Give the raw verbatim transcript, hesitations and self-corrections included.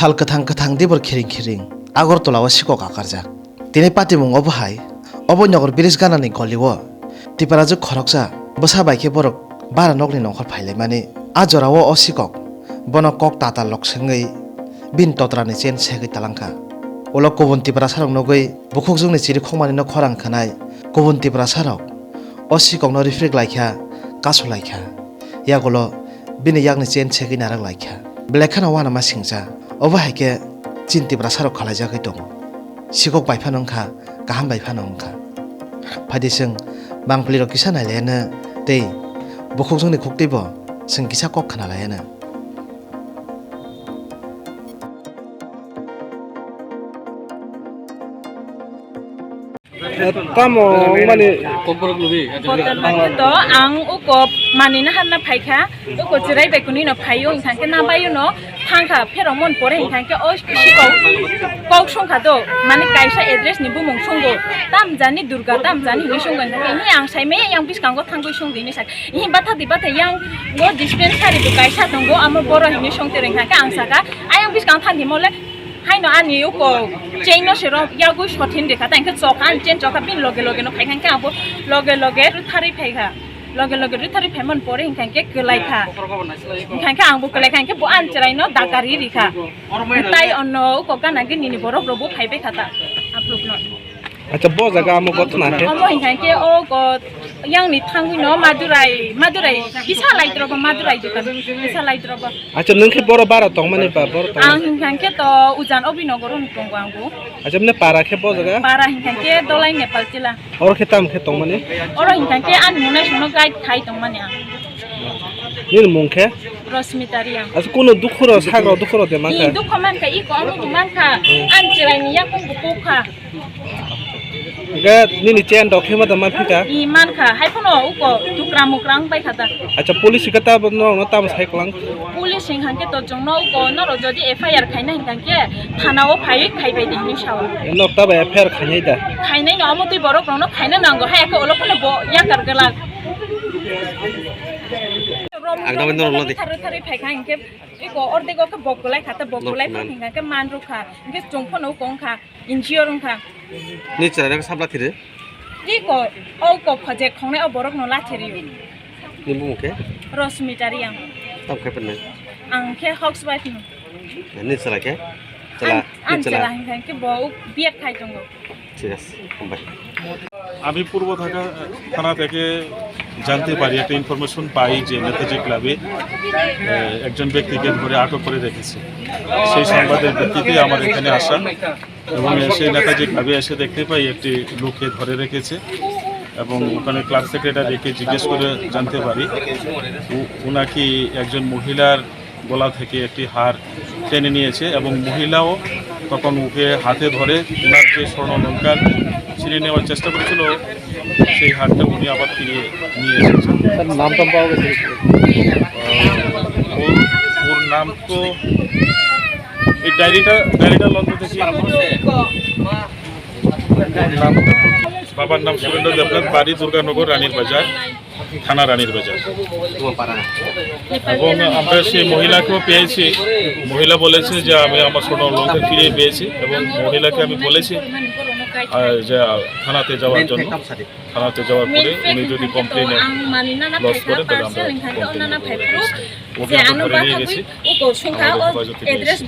Sal kwthang kwthang dibor khiring khiring Agartala o sikok akarjak. Tini patimung obo hai, obo Nogor Bridge ganani goli o Tiprajwk khoroksa bwsa bai khe borok bara nokni nongkhor phailaimani. A jorao o sikok bono kok tatal lok swngwi bini totrani chain segwi talangkha. Ulo kubun Tiprasarok nugwi bukhukjwkni chiri khongmanino khorang khwnai kubun Tiprasarok o sikokno rifrik laikha, kasu laikha. Yagulo bini yakni chain segwi narak laikha. Belai kheno uanama singcha. Obo hai khe chini Tiprasarok khwlaijagwi tongo. Sikok bai phano wngkha, kaham bai phano wngkha. Phaidi chwng mangpilirok kisa nailaiyano tei bukhukjwkni khuktwibo chwng kisa kok khwnalaiyano. Eh, tamo wngmani Kotor bagwi to ang uko manina hanna phaikha, uko chirai bai kunui no phaio, hingkha khe na baio no thangkha, pherok mon pore hingkha khe o sikok kok songkha do, mani kaisa address ni bumung songo, tam jani Durga, tam jani hinui songo, hingkha khe ang saimaya yang biskango thangwi songdi hinui sak. Ihi batha di batha yang o dispensary bo kaisa tongo, amo boro hinui songte rengkha khe ang saka, ayang biskang thang di mole haino ani uko chain no sero yagwi sothin rekha, tang khe chok ani chain chokha bin loge loge no phaikha khe abo loge loge rwtharwi phaikha, loge loge rwtharwi phaimani pore hinkha khe kwlaikha, hinkha khe ang bo kwlaikha hinkhe bo ani chwrai no dakari rikha, tai ono uko gana gini ni borok rok bo phaibai kha ta aphuru no. Acha, bo jaga amo gotna khe? Omo hinkha khe o go yang ni thangwi no Madurai, Madurai kisa laidrogo, Madurai dukan kisa laidrogo. Acha, nwng khe boro bara tongmani ba, boro tong? Ang hinkha khe to Ujan Obinogor tongo ang bo. Acha, mne para khe bo jaga? Para hinkha khe Dolai Nepal Chila. Oro khe tam khe tongmani? Oro hinkha khe ani mwnai songno guide khai tongmani ang. Nini mung khe? Rosmita Riang. Acha, kuno dukhuro, sagro dukhuro de mankha? I dukho mankha, i ko amo bo mankha. Hmm. Ani chwraini yakung bo kokha. Ga nini chain rok khe ma da man phika? I mankha, hai phano uko tukra mukra wng pai kha da. Acha, police ka ta no, no ta sai klang? Police hing hangke to chwng no uko, no ro jodi F I R khaina hing hangke thana o phai khai bai di hinui sao. No ta ba F I R khainai da? Khainai no, amo twi borok rok no khaina nango, hai khe olo phano bo yakar glak. Ang dama no rwla di. Thar thar phai kha hingke iko ordego khe bok gulai kha ta, bok gulai kha hing hangke man rukha, hingke chwng phano uko wng kha. N G O wngkha. Ni chwrairok sabla thiri? Iko, o kok phajek khongnai o borokno lathiri. Ni bumung khe? Rosmita Riang. Tam khai pernai? Ang khe housewife no. Ni chwla khe? Chwla, an, ni an chwla. Chwla hingkha khe bo B Ed khai tongo. Thik ase, hambai. আমি পূর্ব ঢাকা থানা থেকে জানতে পারি, একটা ইনফরমেশন পাই যে নেতাজি ক্লাবে, আহ, একজন ব্যক্তিকে ধরে আটক করে রেখেছে। সেই সংবাদের ভিত্তিতে আমার এখানে আসা। এবং সেই নেতাজি ক্লাবে এসে দেখতে পাই একটি লোককে ধরে রেখেছে এবং ওখানে ক্লাব সেক্রেটারিকে জিজ্ঞেস করে জানতে পারি উ-, উনাকে একজন মহিলার গলা থেকে একটি হার টেনে নিয়েছে এবং মহিলাও তখন ওকে হাতে ধরে ওনার যে স্বর্ণ অলংকার ছিনিয়ে নেওয়ার চেষ্টা করেছিল, সেই হারটা উনি আবার ফিরিয়ে নিয়ে এসেছেন। স্যার, নাম টাম পাওয়া গেছে কিছু? আহ, ওর, ওর নাম তো এই ডায়েরিটা, ডায়েরিটা লন্ডন থেকে। নাম, বাবার নাম সুরেন্দ্র দেবনাথ, বাড়ি দুর্গানগর, রানীর বাজার, থানা রানীর বাজার। এবং আমরা সেই মহিলাকেও পেয়েছি। মহিলা বলেছে যে, "আমি আমার স্বর্ণ অলংকার ফিরিয়ে পেয়েছি," এবং মহিলাকে আমি বলেছি, আহ, যে, আহ, থানাতে যাওয়ার জন্য। থানাতে যাওয়ার পরে উনি যদি কমপ্লেন লজ করেন, তাহলে আমরা কমপ্লেন করব। ওকে আমরা ধরে নিয়ে গেছি। আমাদের হেফাজতে নিয়ে গেছি।